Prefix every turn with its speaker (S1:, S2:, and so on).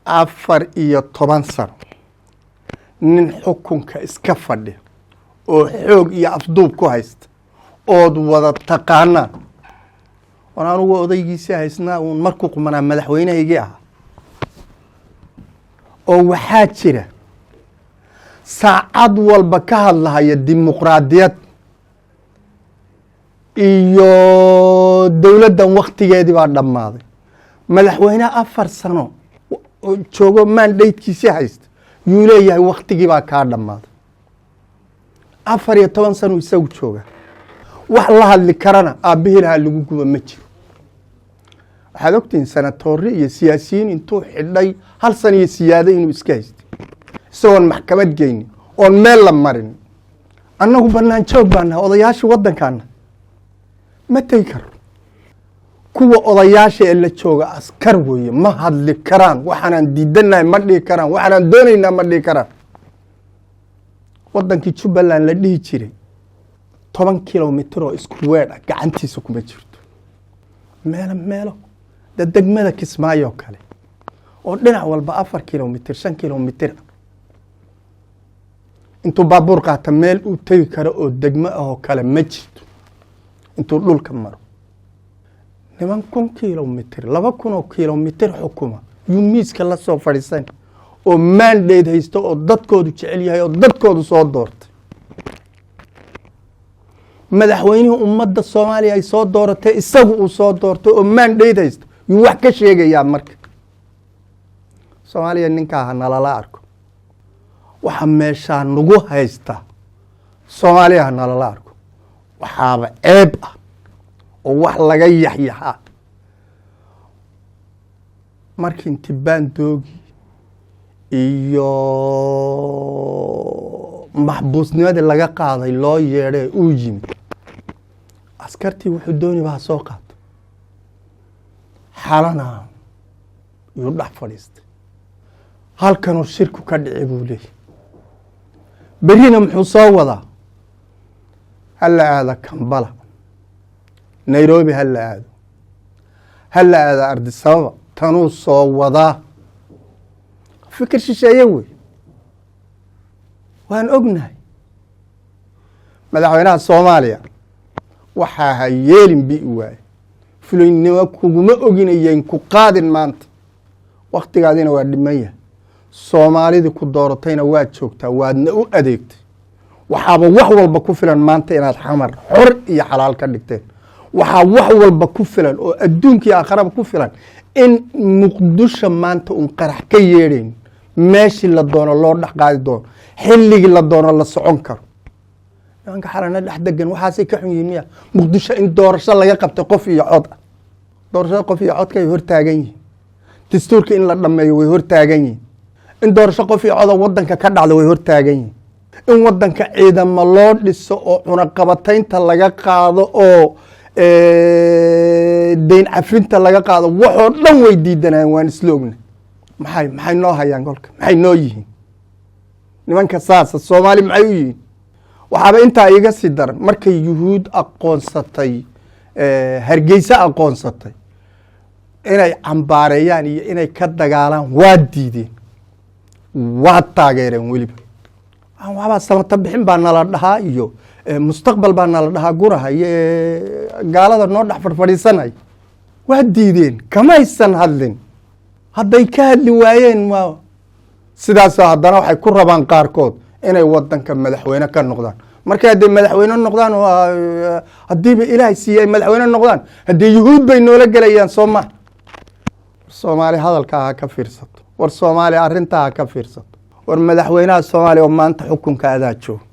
S1: 14 sano nin xukunka iska fadhiya oo xoog iyo afduub ku haysta ood wada taqaanaan, oon anugu odaygiisii haysnaa, uun markuu qumanaa madaxweynehaygii ahaa, oo waxaa jira saacad walba ka hadlahaya dimuqraadiyad iyo dowladdan waktigeedii baa dhammaaday. Madaxweyne 4 sano joogo, mandate-kiisii haysta, yuu leeyahay waktigii baa kaa dhammaaday. 14 sano isagu jooga, wax la hadli karana aabbihii lahaa lagu guba ma jiro. Waxaad ogtihiin senatoorre iyo siyaasiyiin intuu xidhay hal san iyo siyaado inuu iska haystay, isagoon maxkamad geynin oon meel la marin. Annagu banaan joog baa nahay, odayaasha waddankaana ma tegi karo. Kuwa odayaasha ee la jooga askar weeye, ma hadli karaan. Waxaanaan diidanahay ma dhihi karaan, waxaanaan doonaynaa ma dhihi karaan. Waddankii Jubbaland la dhihi jiray 10 kilomitir oo isku weedh ah gacantiisa kuma jirto. Meelo meelo de degmada Kismaayo kale oo dhinac walba 4 kilomitir, 5 kilomitir ah, intuu baabuur qaata meel uu tegi karo oo degmo ah oo kale ma jirto intuu dhulka maro. Niman 1000 kilomitir, 2000 oo kilomitir xukuma yuu miiska la soo fadhiisan oo mandate haysto oo dadkoodu jecel yahay oo dadkoodu soo doortay. Madaxweynihii ummadda Soomaaliya ay soo dooratay, isagu uu soo doortay oo mandate haysto, yuu wax ka sheegayaa. Marka Soomaaliya ninkaa ha nalala arko waxa meeshaa nagu haysta. Soomaaliya ha nalala arko. Waxaaba ceeb ah oo wax laga yaxyaxa markii inti baandoogii iyo maxbuusnimadii laga qaaday loo yeedhay uu yimid, askartii wuxuu dooniba ha soo qaato, Xalana yuu dhex fadhiistay. Halkanuu shirku ka dhici buu leeyahy. Berrina muxuu soo wadaa? Ha la aado Kambala, Nairobi ha la aado, ha la aado Ardisababa. Tanuu soo wadaa fikir shisheeye wey, waan ognahay. Madaxweynaha Soomaaliya waxaa ha yeelin bi waaye. Fulaynimo kuguma oginayen ku qaadin. Maanta waktigaadina waa dhiman yahay, Soomaalidii ku dooratayna waad joogtaa, waadna u adeegtay. Waxaaba wax walba ku filan maanta inaad Xamar xor iyo xalaal ka dhigteen. Waxaa wax walba ku filan oo adduunka iyo aakharaba ku filan in Muqdisho maanta uun qarax ka yeedhayn, meeshii la doono loo dhex qaadi doono, xilligii la doono la socon karo. Nimanka Xalana dhex degan waxaasay ka xun yihiin miya? Muqdisho in doorasho laga qabtay qof iyo cod ah, doorashada qof iyo codka ay hortaagan yihiin. Dastuurka in la dhameeyo way hortaagan yihiin. In doorasho qof iyo coda wadanka ka dhacda way hortaagan yihiin. In wadanka ciidamo loo dhiso oo cunaqabataynta laga qaado oo deyn cafinta laga qaado, waxoo dhan way diidanayaan. Waan isla ogna. Maxay noo hayaan kolka? Maxay noo yihiin nimanka saasa? Soomaali maxay u yihiin? Waxaaba intaa iiga sii daran markay Yuhuud aqoonsatay, Hargeysa aqoonsatay, inay cambaareeyaan iyo inay ka dagaalaan waa diideen, waa taageereen. Weliba waxbaa samata bixin baa nala dhahaa iyo mustaqbal baa nala dhahaa guraha iyo gaalada noo dhex fadhfadhiisanay. Waa diideen, kamaysan hadlin. Hadday ka hadli waayeen, waa sidaasoo haddana waxay ku rabaan qaarkood inay wadanka madaxweyne ka noqdaan. Markay hadday madaxweyne noqdaan, haddiiba Ilaahay siiye ay madaxweyne noqdaan, haddii Yuhuud bay noola gelayaan. Soo ma Soomaali hadalkaa ha ka fiirsato. War Soomaaliya, arrintaa ha ka fiirsato. War madaxweynaha Soomaaliya oo maanta xukunka adaa jooga.